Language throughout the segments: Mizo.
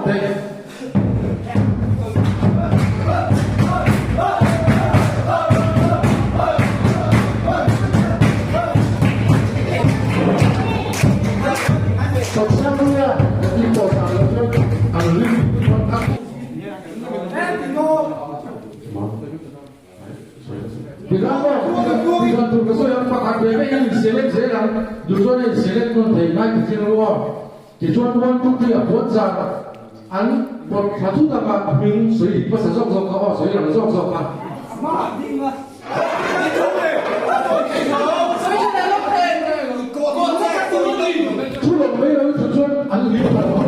theih. Sawmsangluia ka tih pawh dan lo chuan an ring pawn a. Tichuan maw, tichuan tur ka sawi ang, pakhat ve ve in select zel ang, duh chuan a in select nawn thei ngai ti chiang lo aw. Tichuan 1, 2, 3 a puan zan an pawt thla thut a kha hming sawi dik hmasa zawk zawk kha aw, sawi rang zawk zawk kha. Thu lo mai lo thu chuan an lim lo a.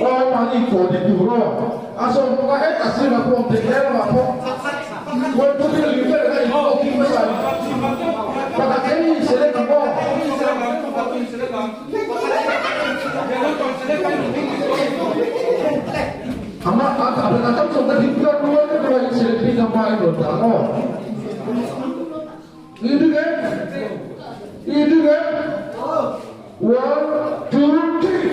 Aw mahni kaw dik tur aw. A zawm bawk a heta sir a pawm theih hle lamah pawh kual thu thil lim ber kha in pawh kim hmasa in pakhat kher hi in select ang aw. Amah a a tam zawk na thing tlawk rual vek rual in select bik a hma in rawn dah ang aw. I ring em? I ring em? One, two, three.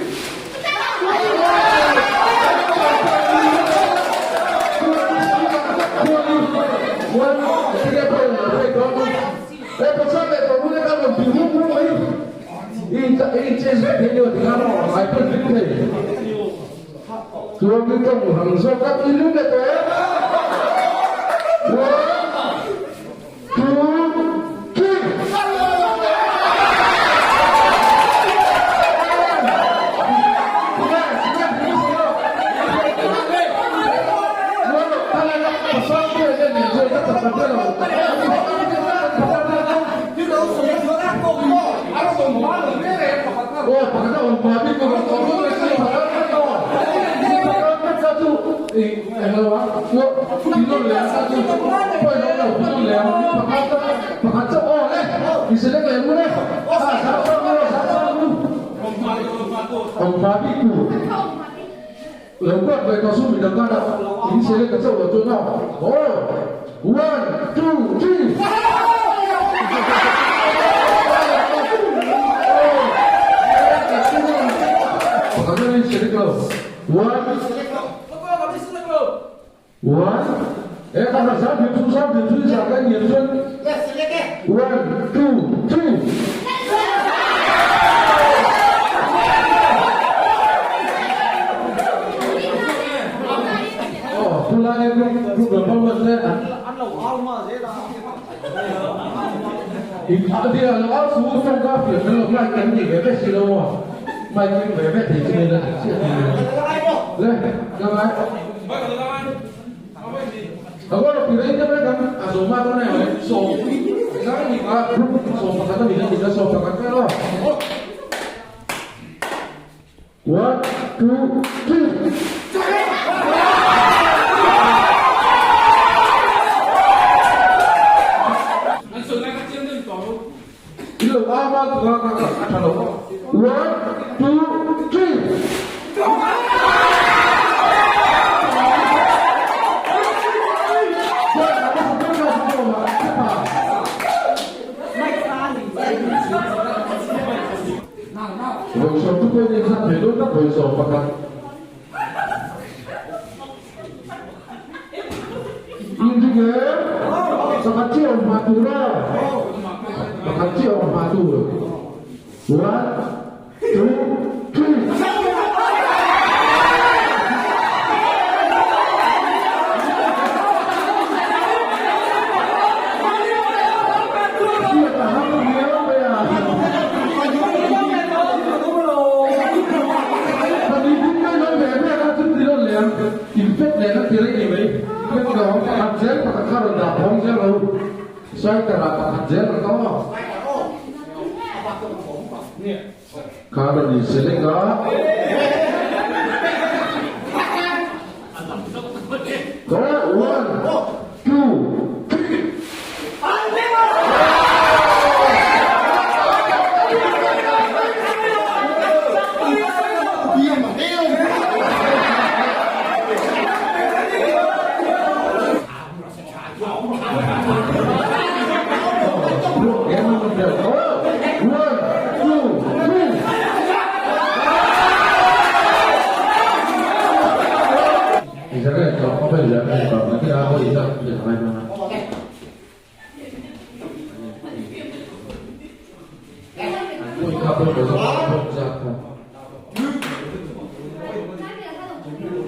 zat kha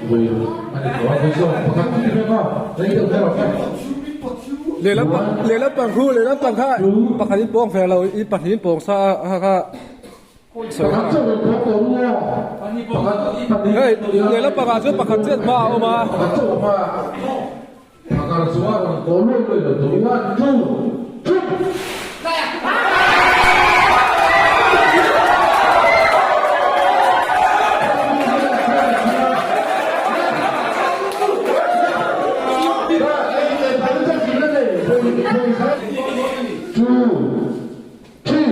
Vawi ruk a ni tawh a, vawi zawk pakhat chu ti vek a, rei deuh ber awm e. Lehlam pang lehlam pang khu lehlam pang kha pakhat in pawng ve lo i pahnih in pawng sa a kha kha sawi Pakhat chauh in pawng tawh ru aw. Pakhat pahnih Hei lehlam pangah chuan pakhat chiah hma a awm a. Pakhat chauh a hma a. Pakhat chuan rawn kawh luai luai lo tur one two three. Two, three.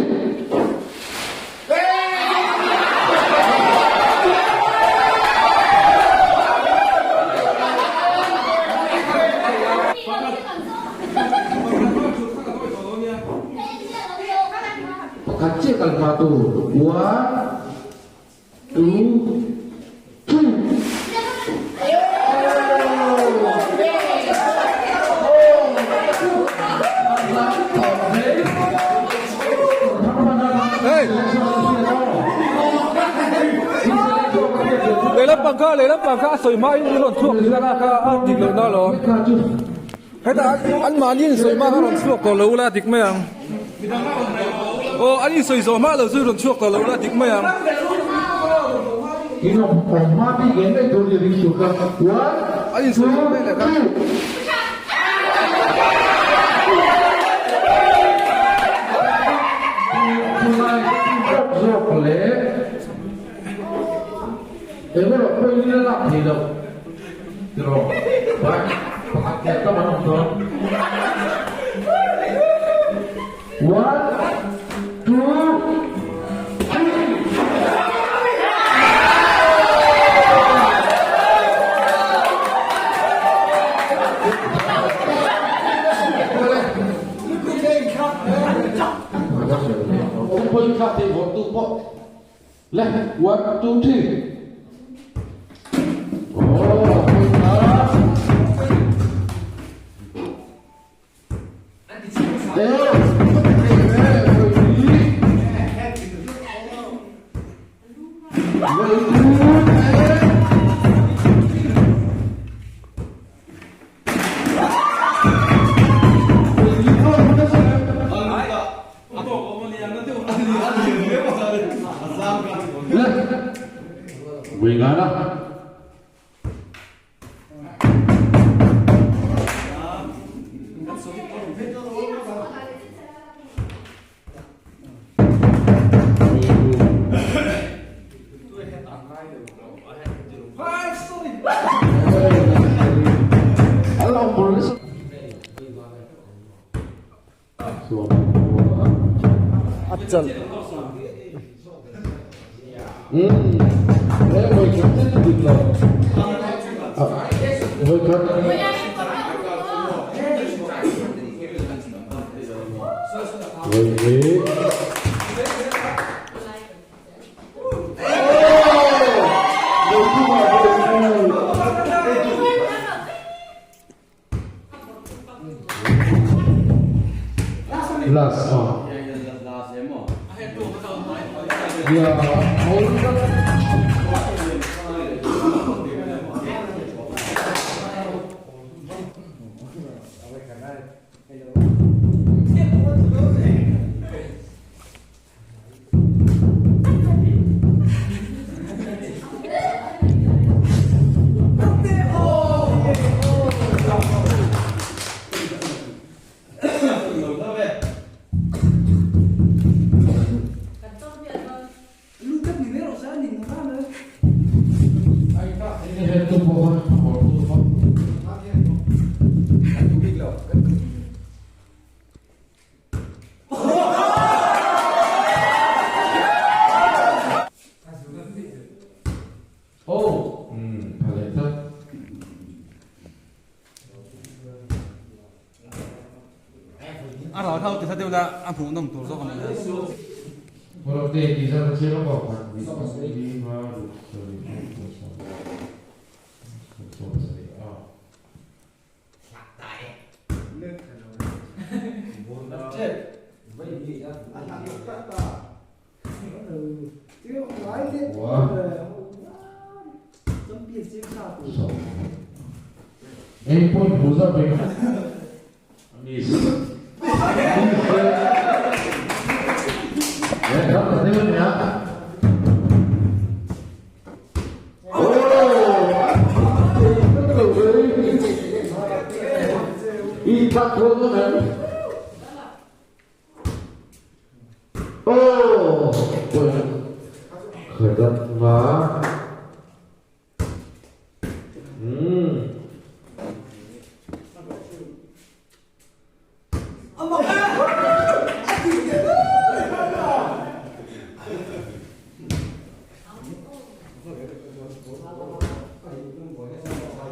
Pakhat chiah kal hma tu one, two, three. Hey! Lehlam pang kha lehlam pang kha a sawi hma in an rawn chhuak tih a kha a dik loh na alawm. Hetah an mahni in sawi hma kha rawn chhuak tawh lo ula dik mai ang. Aw an insawi zawh hma lo chu rawn chhuak tawh lo ula dik mai ang. An insawi zawh mai leh kha. One, two, three. Le, one, two, three. Oh, Le, A chalh. Last ah. Ya, A rau thau ti hla deuh la a hmuh nawm tur zawk a ni. Ei pawh in hmu zauh vek. Miss. Miss. Ram ta deuh ania. I that rual dawn em? Aw! Khadat nga. Hmm.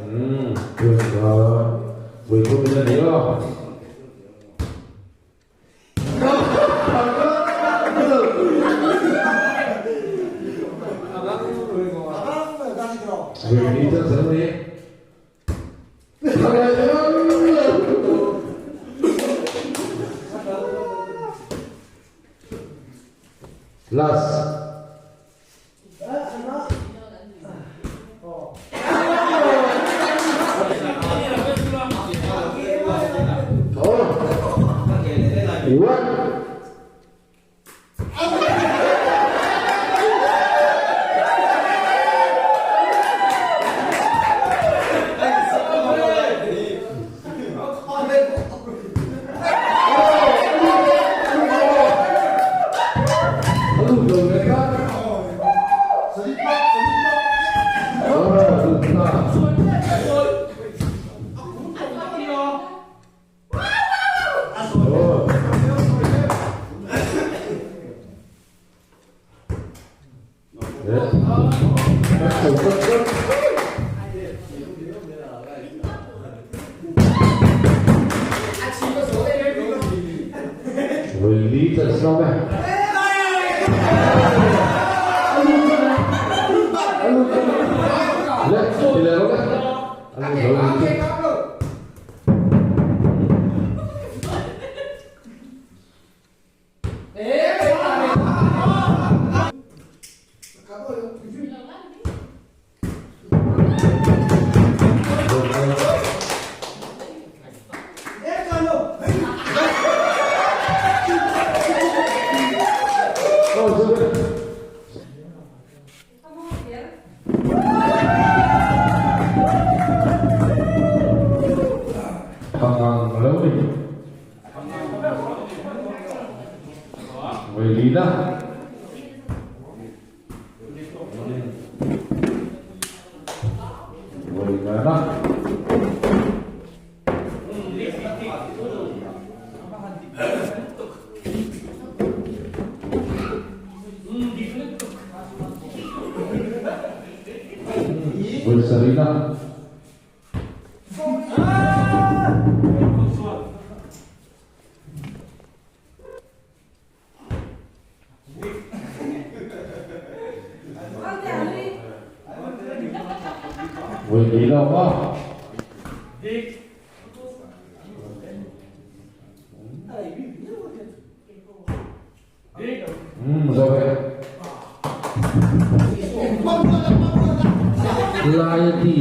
Hmm, Buổi tối bây giờ đấy không? Last. One. Pangang lo ni. Welina. Welina. Welsalina. Welina ma. Rồi. Lai ti.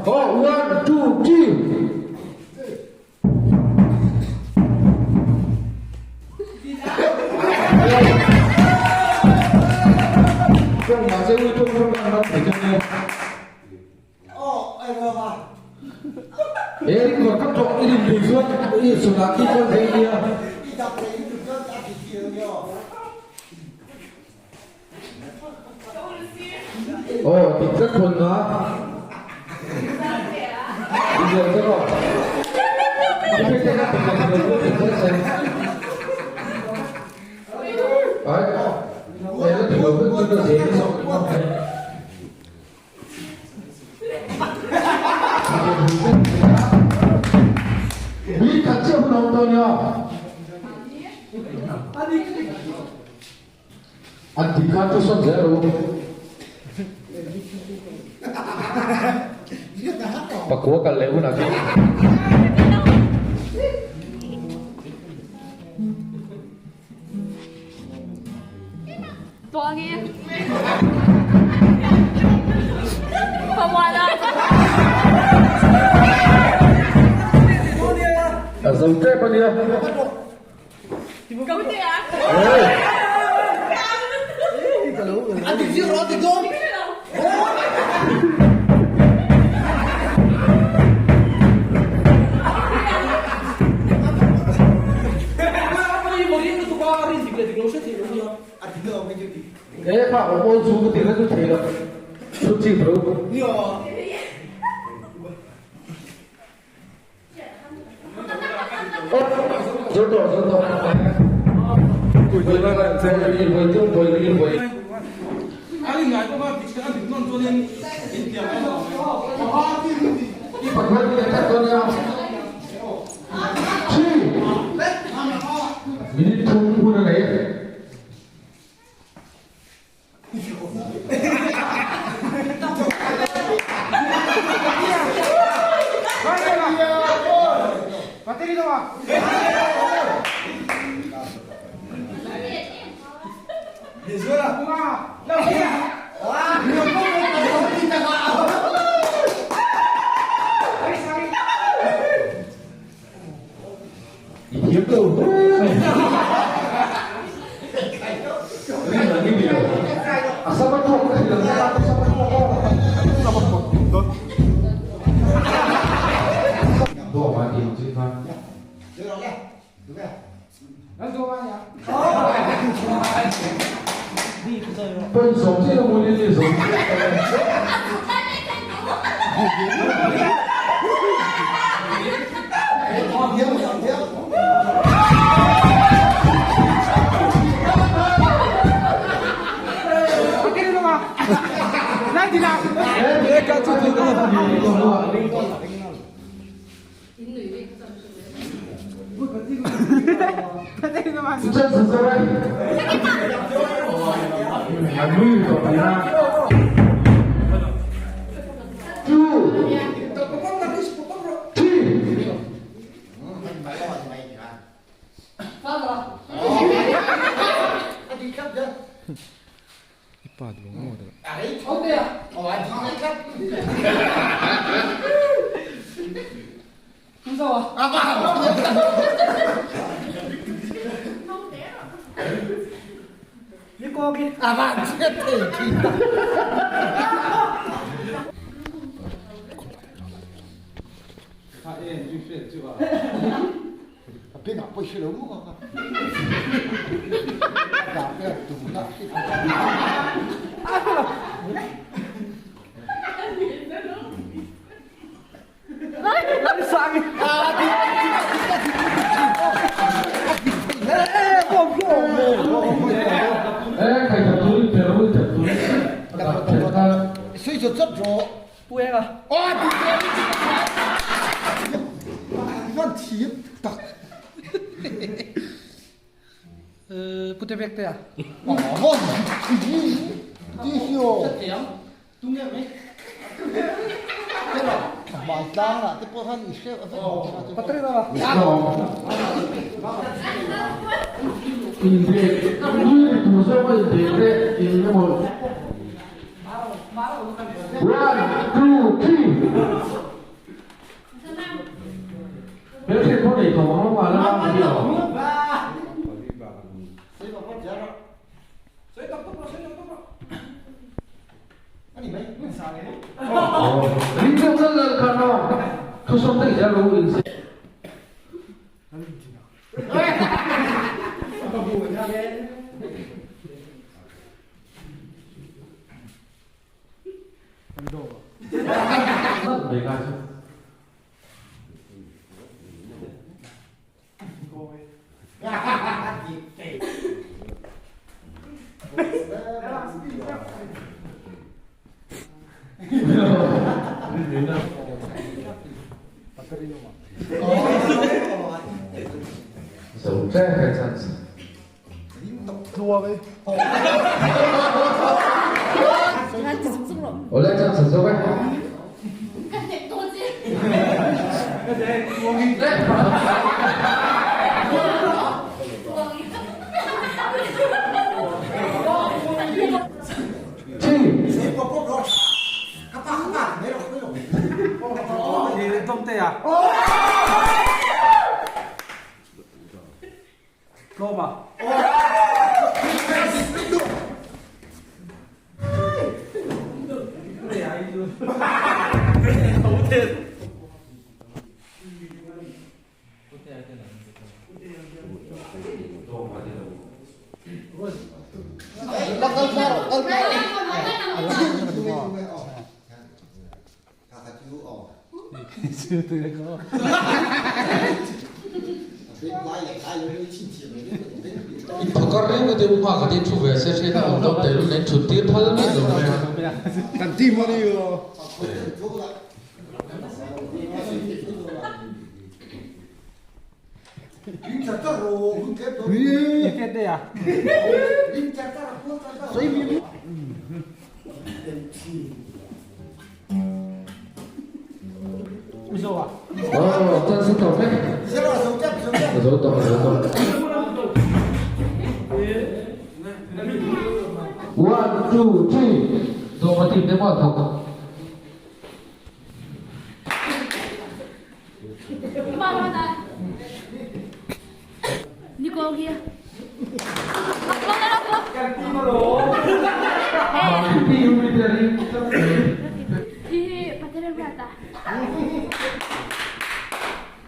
Oh, 1, 2, 3. Oh, dik tak pun na. Dik tak kok. Đấy, đây là tiểu rất rất dễ Bị cắt chiếc hôn ông tôi nhá. Anh thì khát cho xuân dễ rồi. Pakua kal leh hunah chuan. A zo tep a nia. E kha aw awl chu ka ti kha chu thei lo chu chi bro. Zo tawh zo tawh. Minute thum hun a nei. I thiam lo hle mai. Rin ang i ni lo. A sama thuak ka hrilh ang che a, ka sama thuak aw. Dawm a ti ang chin khan. Pawi sawm chiah lo mawni ni zawm chiah. Phakar reng ka deuh hma ka ti thu ve se hriat a awm dawn tehlul nen thut tir phal miah lo mai a. Kan team a ni o. Aw chan tawh vek. A zo tawh a zo tawh. One two three dawm a team te pawh a thawk.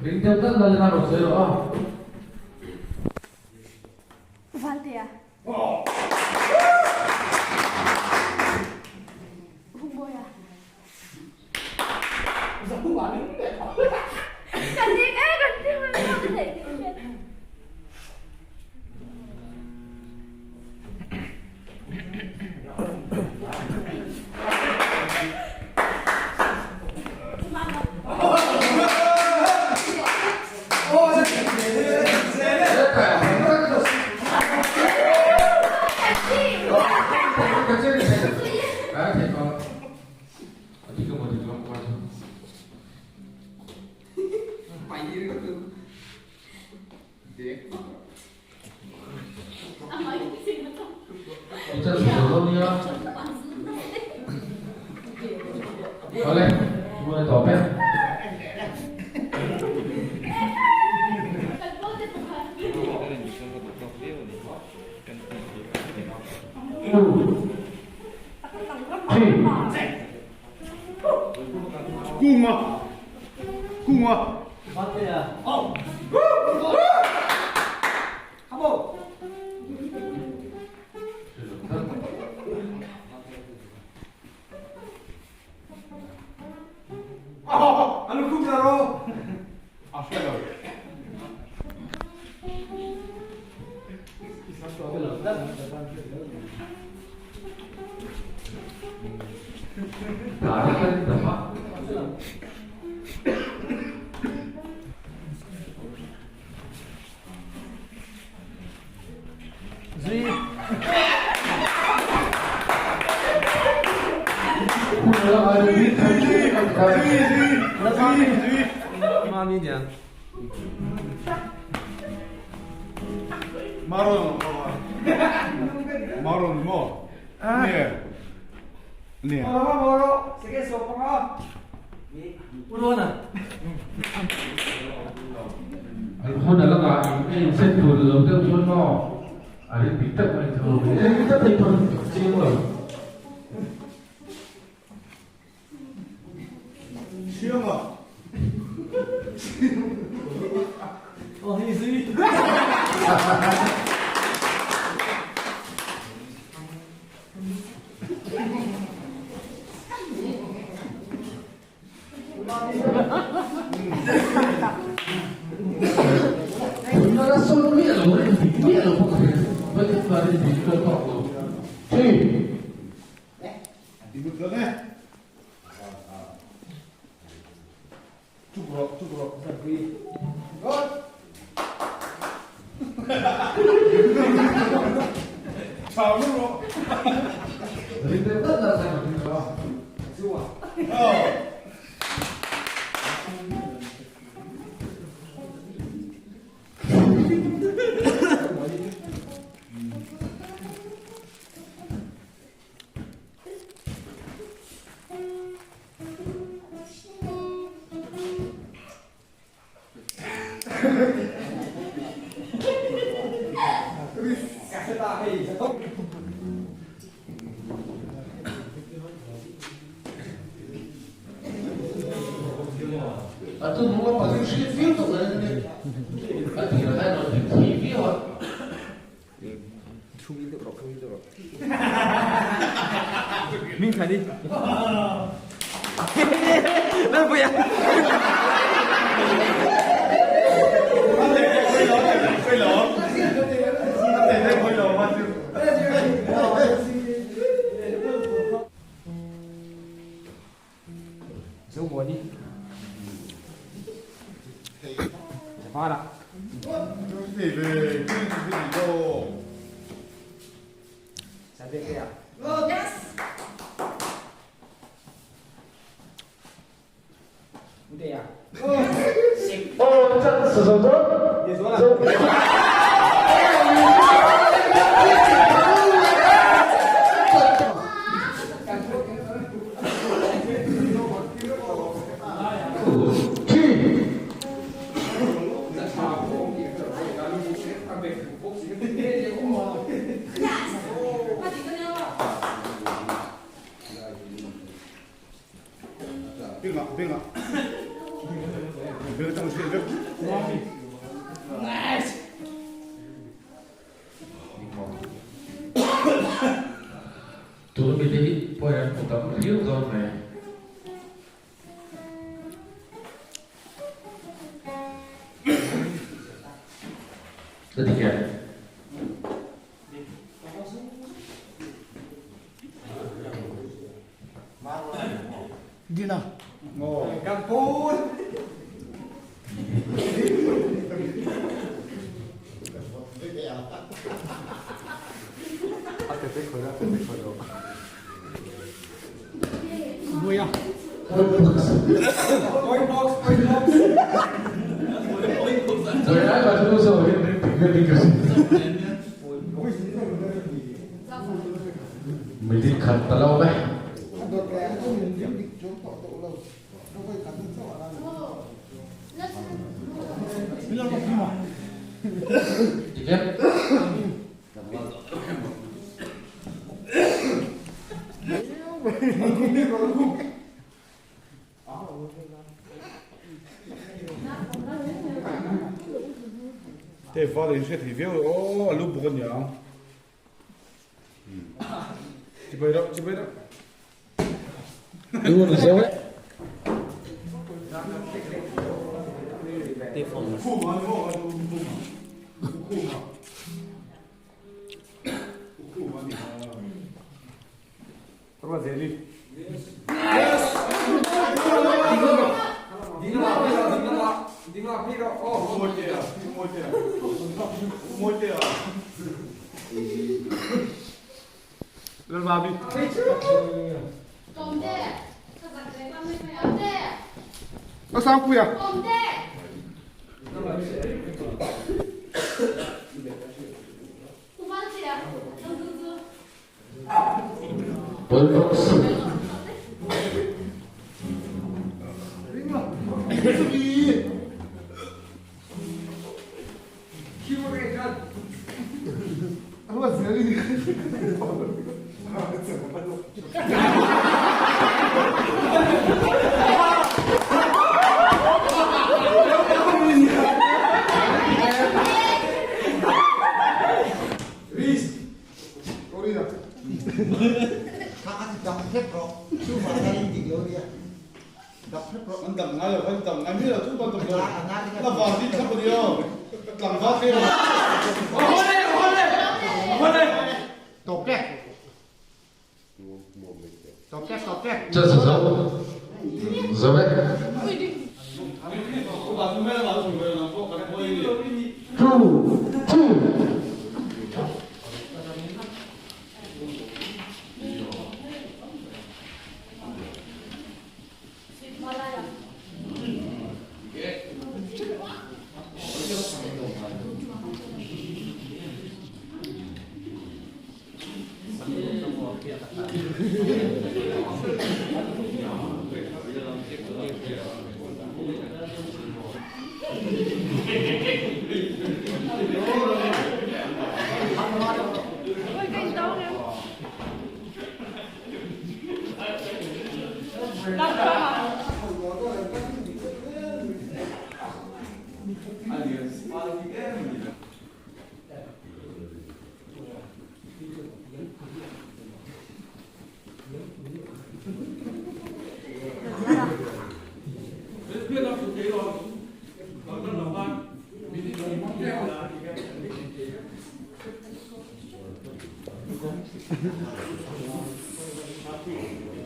Ring deuh deuh deuh in a rawn sawi rawh a. Awle, hmun a tawp e. Two, three. Kunga. Kunga. An hun a la ngah in a inset tur lo deuh chuan maw a ring bik tak mai chu eng tak thei pawn chiang lo. Tunlai sawn miah lo a indik miah lo bawk a vawikhat var a indik tawk tawk lo. Three. Ring deuh dat dat a ring lo a. A chu hnung lamah chuan hriat viau tawh kan ni. A tir ah hian a dik thei viau a. Tun mi te hi point an hmu tam riau dawn mai. A dik em? Dina. Minute khat ta lo ve. Te val in hriat thei viau aw a lu buk a niang. Chibai reuh chibai reuh. Lu ni zeu e.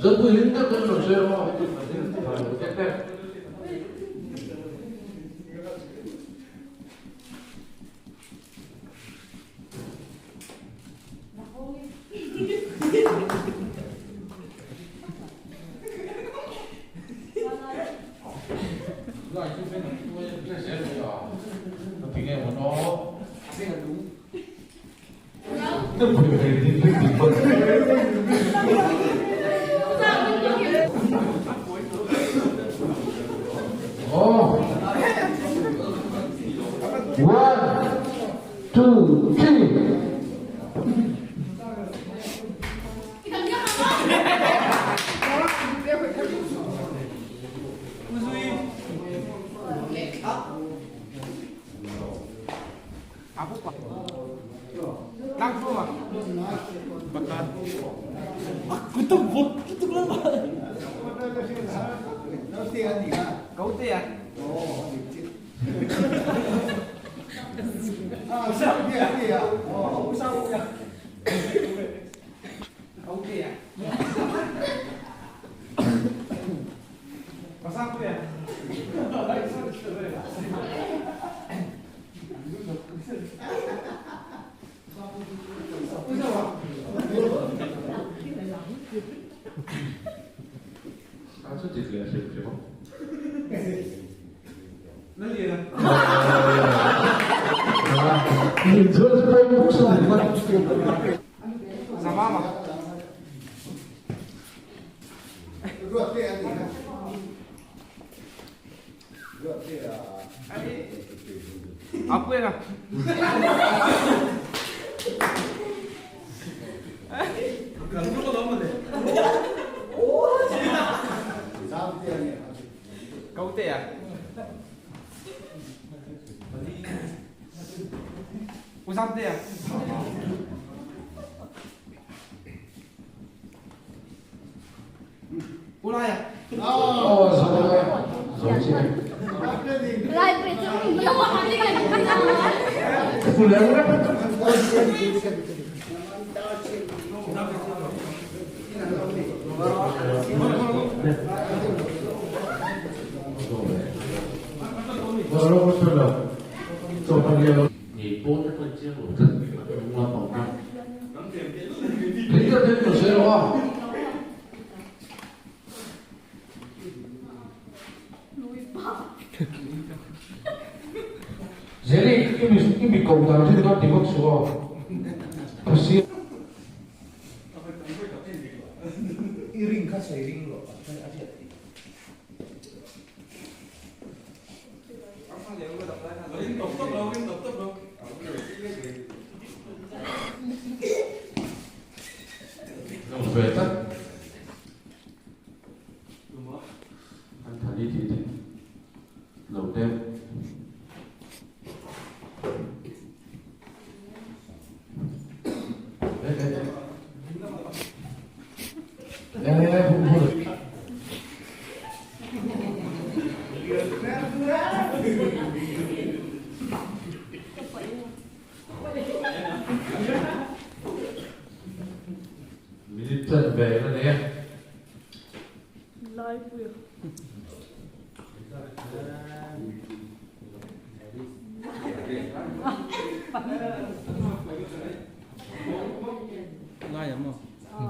Dân tôi lính tất cả rồi xe hoa. One, two, three.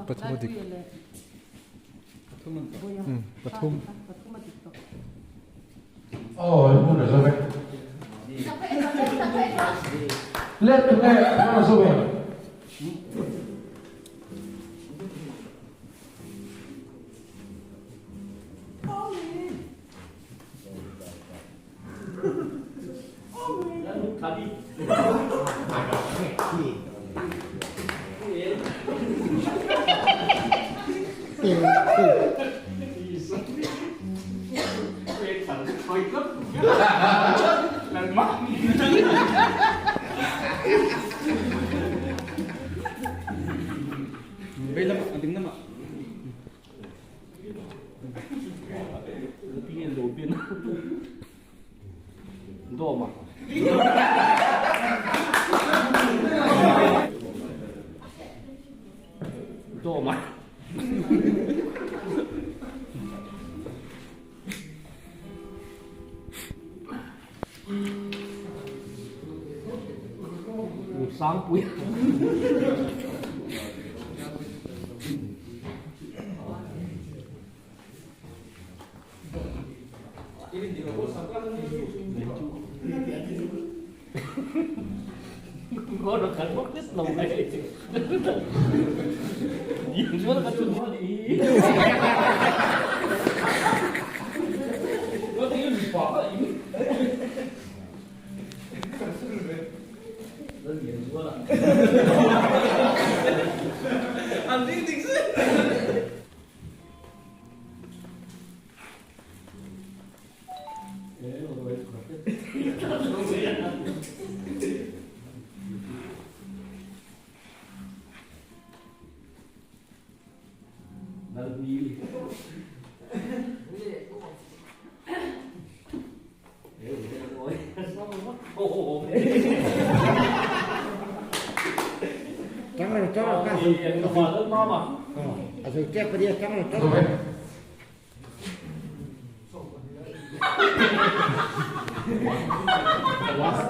Pathum a dik. Pathum. Aw hmun a zo vek. Let tu nge hmun a zo em?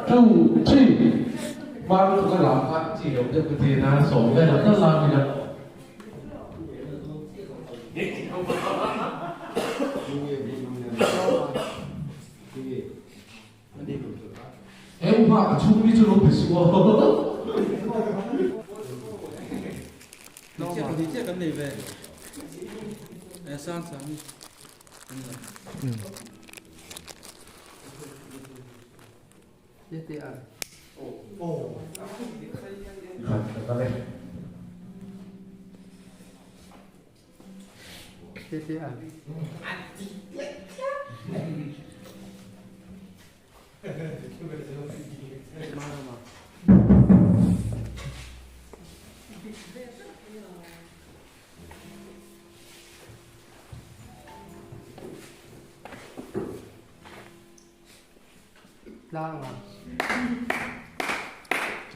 Two, three. Ba lu ka lam kha chi lo deuh ka ti na sawm vel a tal lam ila. He u hma ka chhung mi chu lo pe suh aw.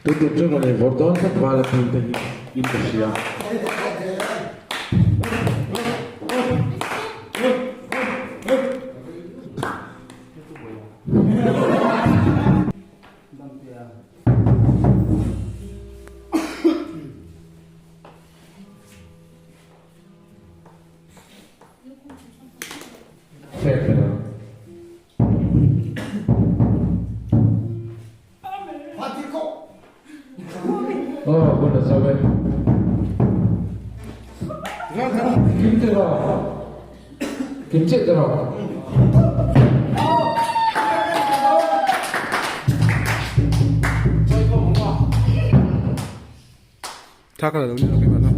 Tun tum chuan rawn invawrh dawn tlat val a tih te hi in ka hria. Fair fel ang. Oh, hun a zo e. Kim te rawh. Kim chiah te rawh. Tha ka la lo ni lo keimah na.